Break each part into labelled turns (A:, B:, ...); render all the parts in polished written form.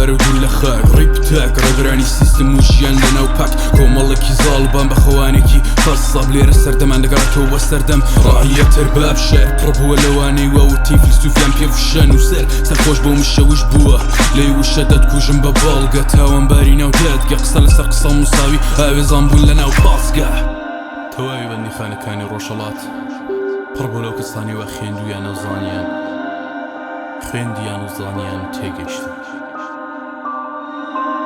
A: پارە و دوور لە خاک ڕێی پتاک ڕێبەرانی سیستم و ژیان لە ناو پاک کۆمەڵێکی زاڵبان بە خەوانێکی قەساب لێرە سەردەمان دەگەڕێتەوە بۆ سەردەم ڕەعیەت ئەرباب شار پڕ بووە لەوانەی وا وتی فیلسوفیان پێ فشە نووسەر سەرخۆش بۆ مشەوش بووە لێی وشە دەتکوژم بە بەڵگە تاوانباری ناو دادگە قسە لەسەر قسە مساوی ئاوێزان بوون لە ناو پاسگە. تەواوی بەندیخانەکانی ڕۆژهەڵات پڕ بوو لەو کەسانەی وا خوێندوویانە و زانیان خوێندیان و زانیان و تێگەیشتن.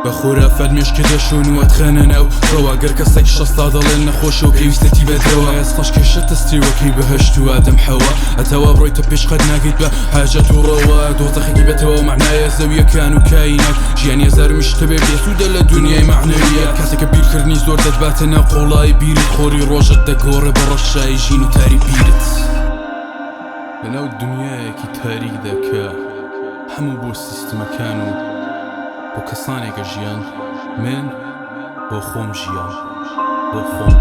A: بە خورافات مێشکت دەشۆن و ئەتخەنە ناو ڕەوا گەر کەسێک شەستا دەڵێن نەخۆشە و پێویستەتی بە دەوا ئێستاش کێشە تەستیوەکەی بەهەشت و ئادەم حەوا هەتاوا بڕۆیتە پێش قەت ناگەیت بە حاجەت و ڕەوا دۆزەخێکی بە تەواو مەعنایە زەویەکان و کاینات ژیانی هەزارمیش تەبێ بێسوودە لە دونیای مەعنەویات کاتێک کە بیرکردنی زۆر دەتباتە ناو قوڵایی بیرت خۆری ڕۆژت دەگۆڕێ بە ڕەشایی ژین و تاری بیرت لەناو دونیایەکی تاریکدا کە هەموو بۆ سیستمەکان و بۆ کەسانێکە ژیان من بۆ خۆم ژیام بۆ خۆم.